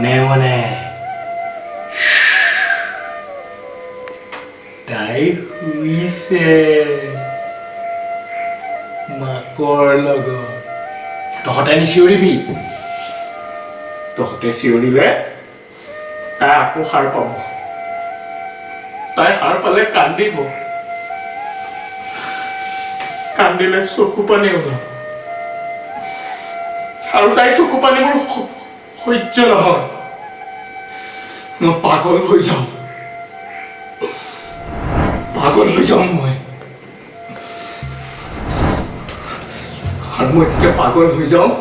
মনে মনে। তাই শুইছে মাকৰ লগত। তহঁতে নিচিঞৰিবি, তহঁতে চিঞৰিলে তাই আকৌ সাৰ পাব। তাই সাৰ পালে কান্দিব, কান্দিলে চকু পানী ওলাব, আৰু তাইৰ চকু পানী মোৰ সহ্য নহয়। মই পাগল হৈ যাওঁ, পাগল হৈ যাওঁ মই। আৰু মই যেতিয়া পাগল হৈ যাওঁ,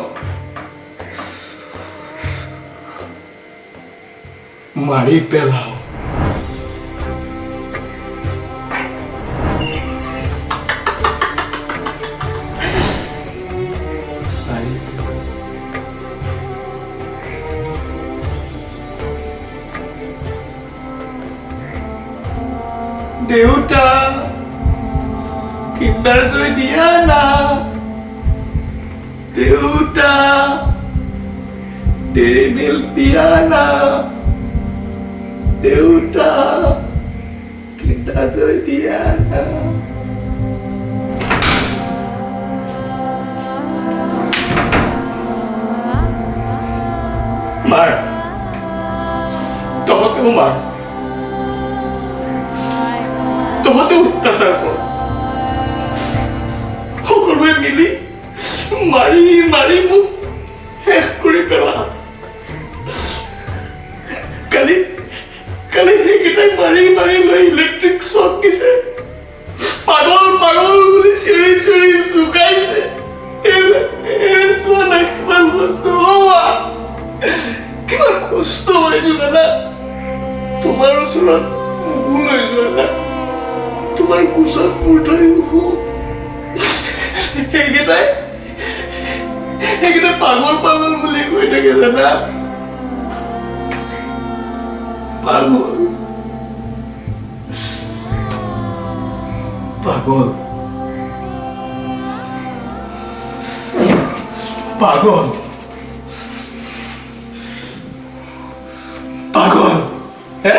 মাৰি পেলাওঁ। মাৰি পেলাওঁ। দেউতা, কিণ্ডাৰ জয় দিয়া না। দেউতা, ডেৰি মিল্ক দিয়া না। দেউতা, কিণ্ডাৰ জয় দিয়া না। মাৰ, তহঁতেও মাৰ, তহঁতেও অত্যাচাৰ কৰ। সকলোৱে মিলি মাৰি মাৰি মোক শেষ কৰি পেলা। কালি কালি সেইকেইটাই মাৰি মাৰি লৈ ইলেক্ট্ৰিক শ্বক দিছে, পাগল পাগল বুলি চিঞৰি চিঞৰি জোকাইছে। চোৱা নাই কিমান কষ্ট, কিমান কষ্ট পাইছো জানা? তোমাৰ ওচৰত ভুল হৈ যোৱা না, তোমাৰ কোচত মূৰ থৈ সেইকেইটাই সেইকেইটাই পাগল পাগল বুলি কৈ থাকে জানা? পাগল পাগল পাগল পাগল, হে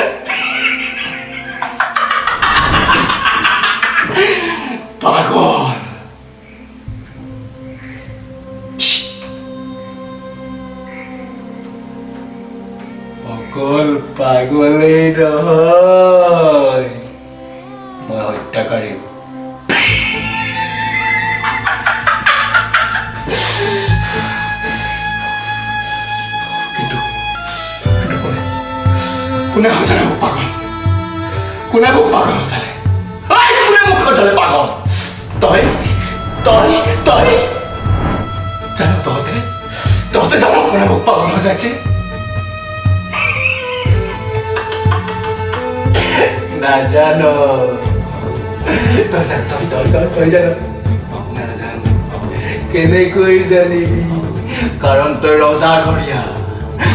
পাগল। অকল পাগলেই নহয়, মই হত্যাকাৰীও। কিন্তু কিন্তু কোনে কোনে সজালে মোক পাগল? কোনে মোক পাগল সজালে? ঐ, কোনে মোক সজালে পাগল? তই তই তই জানো, তহঁতে তহঁতে জানো কোনে মোক পাগল সজাইছে? নাজানো। তই জান, তই তই তই তই জান? নাজানো। কেনেকৈ জানিবি? কাৰণ তই ৰজা ঘৰীয়া।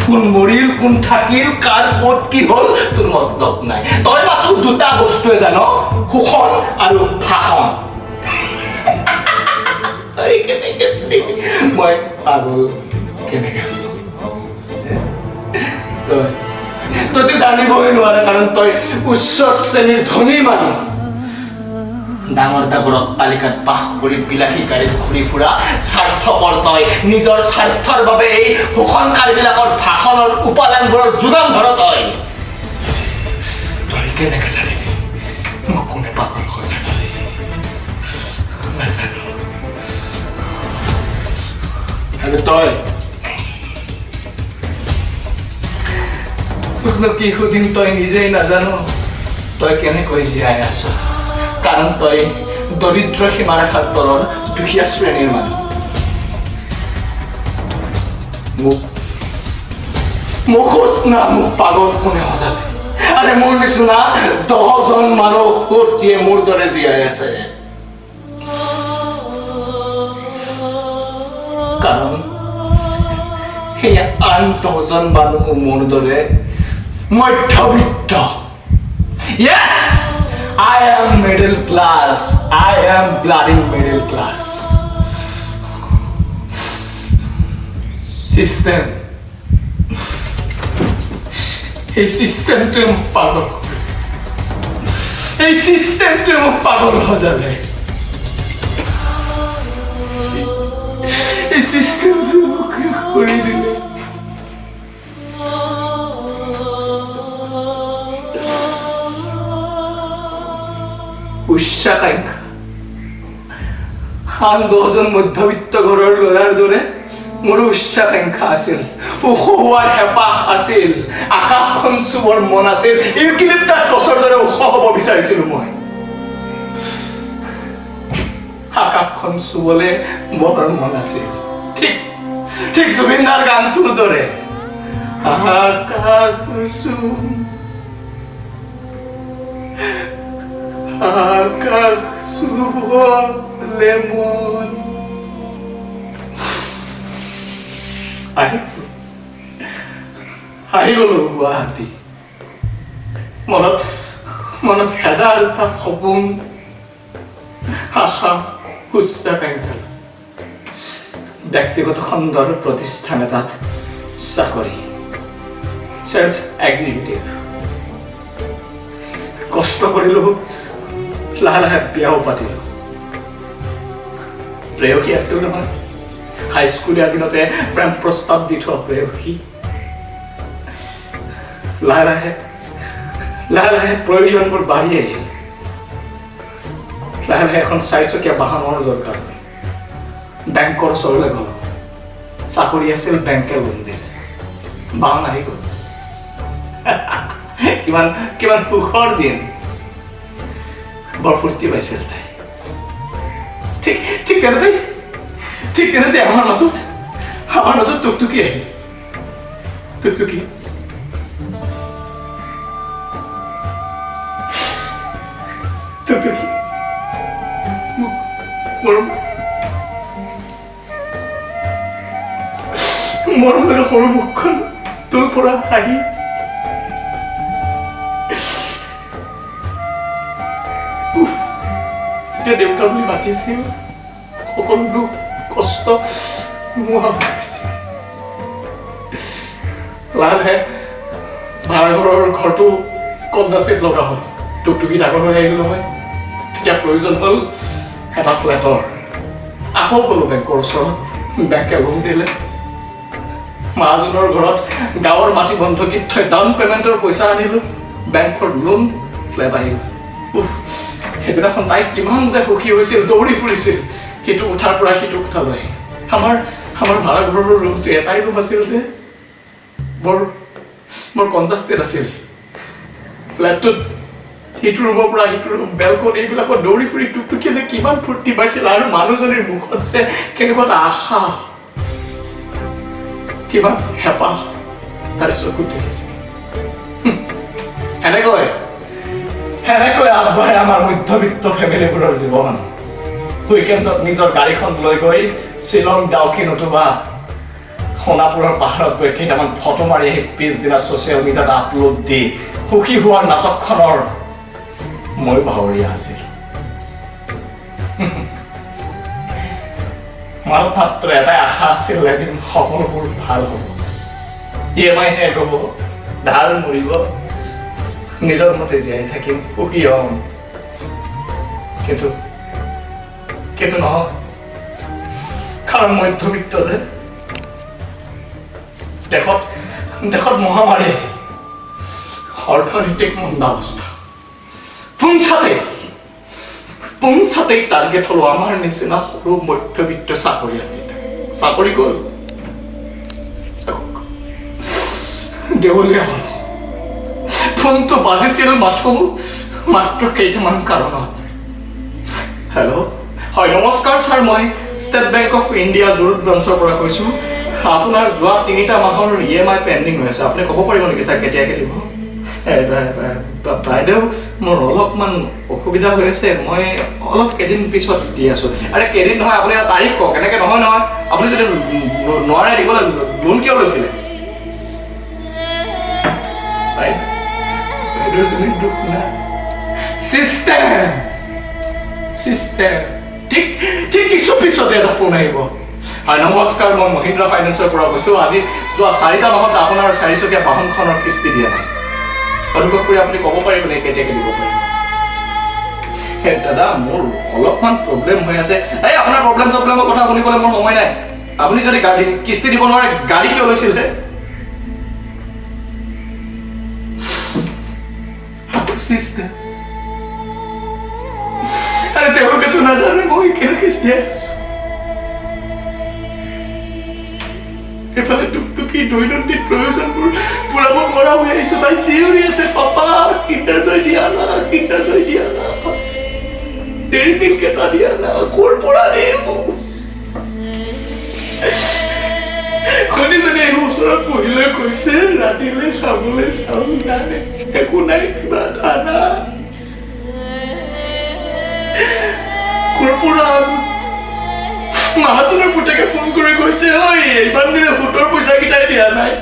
কোন মৰিল, কোন থাকিল, কাৰ ক'ত কি হ'ল, তোৰ মতলব নাই। তই মাথো দুটা বস্তুৱে জান, শোষণ আৰু ভাষণ। তই কেনেকে মই পাগল কেনেকে হলো? তই তইতো জানিবই নোৱাৰে, কাৰণ তই উচ্চ শ্ৰেণীৰ ধনী মানুহ, ডাঙৰ ডাঙৰ অট্টালিকাত বাস কৰি বিলাসী গাড়ীত ঘূৰি ফুৰা স্বাৰ্থপৰ। তই নিজৰ স্বাৰ্থৰ বাবে এই শোষণকাৰীবিলাকৰ ভাষণৰ উপাদানবোৰৰ যোগান ধৰ। তই তই কেনেকে জানিবি মোক কোনে পাগল সজালে? নাজানো। আৰু তই, তোকনো কি সুধিম, তই নিজেই নাজানো তই কেনেকৈ জীয়াই আছ, কাৰণ তই দৰিদ্ৰ সীমাৰেখাৰ তলৰ দুখীয়া শ্ৰেণীৰ মানুহ। মোক মোক সোধ না, মোক পাগল কোনে সজালে? আৰে, মোৰ নিচিনা 10জন মানুহ সোধ, যিয়ে মোৰ দৰে জীয়াই আছে। কাৰণ সেই আন 10জন মানুহো মোৰ দৰে মধ্যবিত্ত। Yes, I am middle class. I am bloody middle class. System. এই চিষ্টেমটোৱে মোক পাগল কৰিলে, এই চিষ্টেমটোৱে মোক পাগল সজালে, এই চিষ্টেমটোৱে মোক শেষ কৰি দিলে। উচ্চাকাংক্ষা, আন দহজন মধ্যবিত্ত ঘৰৰ ল'ৰাৰ দৰে মোৰো উচ্চাকাংক্ষা আছিল, ওখ হোৱাৰ হেঁপাহ আছিল, আকাশখন চুবৰ মন আছিল, ইউকেলিপ্টাছ গছৰ দৰে ওখ হ'ব বিচাৰিছিলো মই। আকাশখন চুবলে বৰ মন আছিল, ঠিক ঠিক জুবিনদাৰ গানটোৰ দৰে, আকাশ চুম আকাশ চুবলে মন। আহি গলো গুৱাহাটী, মনত মনত হেজাৰটা সপোন, আশা, উচ্চাকাংক্ষা। ব্যক্তিগত খণ্ডৰ প্ৰতিষ্ঠান এটাত চাকৰি, চেলছ এক্সিকিউটিভ। কষ্ট কৰিলো, লাহে লাহে বিয়াও পাতিলো। প্ৰেয়সী আছিল নহয়, হাইস্কুলীয়া দিনতে প্ৰেম প্ৰস্তাৱ দি থোৱা প্ৰেয়সী। লাহে লাহে লাহে লাহে প্ৰয়োজনবোৰ বাঢ়ি আহিল। লাহে লাহে এখন চাৰিচকীয়া বাহনৰ দৰকাৰ হ'ল। বেংকৰ ওচৰলৈ গ'লো, চাকৰি আছিল, বেংকে লোন দিলে, বাহন আহি গ'ল। কিমান কিমান সুখৰ দিন, বৰ ফূৰ্তি পাইছিল তাই। ঠিক ঠিক তেনেতে ঠিক তেনেতে আমাৰ মাজত টুকটুকি আহিল। টুকটুকি টুকটুকি মৰম মৰম লগা সৰু মুখখন, তোৰ পৰা হাঁহি, যেতিয়া দেউতা বুলি মাতিছিল সকলো দুখ কষ্ট নোহোৱা হৈ গৈছিল। লাহে লাহে ভাড়াঘৰৰ ঘৰটো কনজাষ্টেড লগা হ'ল। টুকটুকি ডাঙৰ হৈ আহিল নহয়, তেতিয়া প্ৰয়োজন হ'ল এটা ফ্লেটৰ। আকৌ গ'লো বেংকৰ ওচৰত, বেংকে লোন দিলে। মহাজনৰ ঘৰত গাঁৱৰ মাটি বন্ধকীত থৈ ডাউন পে'মেণ্টৰ পইচা আনিলোঁ, বেংকৰ লোন, ফ্লেট আহিল। উফ, সেইদিনাখন তাই কিমান যে সুখী হৈছিল, দৌৰি ফুৰিছিল সিটো কোঠাৰ পৰা সিটো কোঠালৈ। আমাৰ আমাৰ ভাড়াঘৰৰ ৰুমটো এটাই ৰুম আছিল যে, বৰ বৰ কনজাষ্টেড আছিল। ফ্লেটটোত সিটো ৰুমৰ পৰা সিটো ৰুম, বেলকনি এইবিলাকত দৌৰি ফুৰি টুকটুকি যে কিমান ফূৰ্তি পাইছিল। আৰু মানুহজনীৰ মুখত যে কেনেকুৱা এটা আশা, কিমান হেঁপাহ তাৰ চকুত দেখিছিল। সেনেকৈ সেনেকৈ আগবাঢ়ে আমাৰ মধ্যবিত্ত ফেমিলিবোৰৰ জীৱন। উইকেণ্ডত নিজৰ গাড়ীখন লৈ গৈ শ্বিলং, ডাউকি নতুবা সোণাপুৰৰ পাহাৰত গৈ কেইটামান ফটো মাৰি আহি পিছদিনা ছ'চিয়েল মিডিয়াত আপলোড দি সুখী হোৱাৰ নাটকখনৰ মই ভাৱৰীয়া আছিলো। মনত মাত্ৰ এটাই আশা আছিল, এদিন সকলোবোৰ ভাল হ'ব, ইএমআই শেষ হ'ব, ধাৰ মৰিব, নিজৰ মতে জীয়াই থাকিম, সুখী হ'ম। কিন্তু কিন্তু নহয়, কাৰণ মধ্যবিত্ত যে, দেশত দেশত মহামাৰী আহিল, অৰ্থনৈতিক মন্দাৱস্থা, পোনচাতেই টাৰ্গেট হলো আমাৰ নিচিনা সৰু মধ্যবিত্ত চাকৰিয়ালকেইটা। চাকৰি গ'ল, দেউলীয়া হ'ল। ফোনটো বাজিছিল মাথো মাত্ৰ কেইটামান কাৰণত। হেল্ল', হয় নমস্কাৰ ছাৰ, মই ষ্টেট বেংক অফ ইণ্ডিয়া জুৰুড ব্ৰাঞ্চৰ পৰা কৈছোঁ। আপোনাৰ যোৱা 3টা মাহৰ ইএমআই পেণ্ডিং হৈ আছে, আপুনি ক'ব পাৰিব নেকি ছাৰ কেতিয়াকৈ দিব? বাইদেউ মোৰ অলপমান অসুবিধা হৈ আছে, মই অলপ কেইদিন পিছত দি আছোঁ। আৰে কেইদিন নহয়, আপুনি এটা তাৰিখ কওক। এনেকৈ নহয় নহয়, আপুনি যদি নোৱাৰে দিবলৈ লোন কিয় লৈছিলে? বাইদেউজনীৰ দুখ নাই, চিষ্টেম চিষ্টেম। ঠিক ঠিক কিছু পিছতে এটা ফোন আহিব। হয় নমস্কাৰ, মই মহিন্দ্ৰা ফাইনেন্সৰ পৰা কৈছোঁ। আজি যোৱা 4টা মাহত আপোনাৰ চাৰিচকীয়া বাহনখনৰ কিস্তি দিয়া নাই। অনুগ্ৰহ কৰি আপুনি ক'ব পাৰিব নেকি কেতিয়াকে দিব পাৰিব? দাদা, মোৰ অলপমান প্ৰব্লেম হৈ আছে। এই আপোনাৰ প্ৰব্লেম চব্লেমৰ কথা শুনিবলৈ মোৰ সময় নাই। আপুনি যদি গাড়ী কিস্তি দিব নোৱাৰে, গাড়ী কিয় লৈছিল হে? আৰে তেওঁলোকেতো নাজানে মই কেনেকে জীয়াই আছো। এইফালে টুকটুকি দৈনন্দিন প্ৰয়োজনবোৰ পূৰাব নোৱাৰা হৈ আহিছো। তাই চিঞৰি আছে, পাপা কিণ্ডাৰ জয় দিয়া না, কিণ্ডাৰ জয় দিয়া না, ডেইৰী মিল্ক এটা দিয়া না। ক'ৰ পৰা দিম? শুনি এই ওচৰত বহি লৈ কৈছে, ৰাতিলৈ খাবলৈ চাউল নাই, একো নাই, কিবা এটা আনা। ক'ৰ পৰা আনো? মাহাজনৰ পুতেকে ফোন কৰি কৈছে, ঐ ইমান দিনে সুতৰ পইচা কেইটাই দিয়া নাই,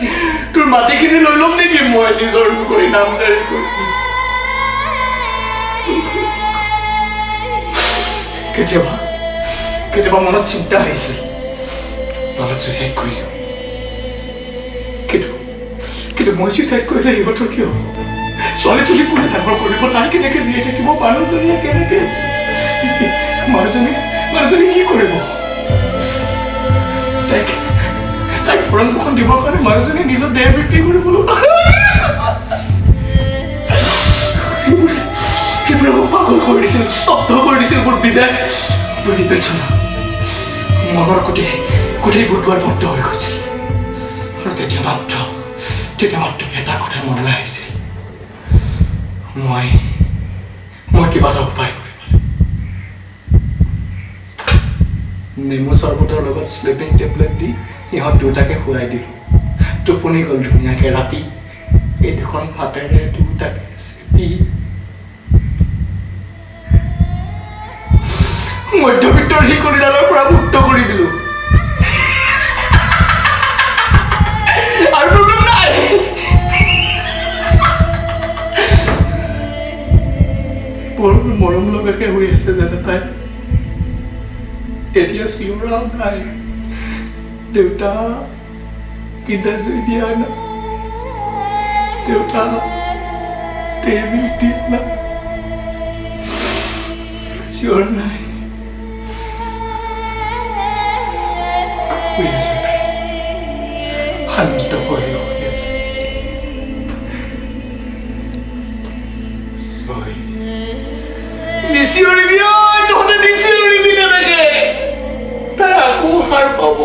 তোৰ মাটিখিনি লৈ ল'ম নেকি মই নিজৰ কৰি নামজাৰি কৰি? কেতিয়াবা কেতিয়াবা মনত চিন্তা আহিছিল, চালত চুইচাইড কৰি দিওঁ। কিন্তু কিন্তু মই চুইচাইড কৰিলে ইহঁতৰ কি হ'ব? ছোৱালী ছোৱালী কোনে ডাঙৰ কৰিব? তাই কেনেকে জীয়াই থাকিব? মানুহজনীয়ে কেনেকে, মানুহজনী কি কৰিব? তাইক তাইক ভৰণ পোষণ দিবৰ কাৰণে মানুহজনীয়ে নিজৰ দেহ বিক্ৰী কৰিবলৈ, সেইবোৰে মোক পাগল কৰি দিছিল, স্তব্ধ কৰি দিছিল। মোৰ বিবেক, মোৰ বিবেচনা, মনৰ গোটেইবোৰ দুৱাৰ বন্ধ হৈ গৈছিল। আৰু তেতিয়া মাত্ৰ এটা কথা মনলৈ আহিছিল, মই মই কিবা এটা উপায় কৰিব লাগিব। নেমু চৰবতৰ লগত শ্লিপিং টেবলেট দি ইহঁত দুটাকে শুৱাই দিলোঁ। টোপনি গ'ল ধুনীয়াকে। ৰাতি এই দুখন হাতেৰে দুটাকে চেপি মধ্যবিত্তৰ শিকলিডালৰ পৰা মুক্ত কৰি দিলো। আৰু প্ৰব্লেম নাই। বৰ মৰম লগাকে শুই আছে দাদা তাই। এতিয়া চিঞৰাও নাই, দেউতা কিণ্ডাৰ জয় দিয়া না, দেউতা ডেইৰী মিল্ক দিয়া না, চিঞৰ নাই। শুই আছে তাই, শান্ত হৈ শুই আছে। নিচিঞৰিবি ঐ, তহঁতে নিচিঞৰিবি তেনেকে, তাই আকৌ সাৰ পাব।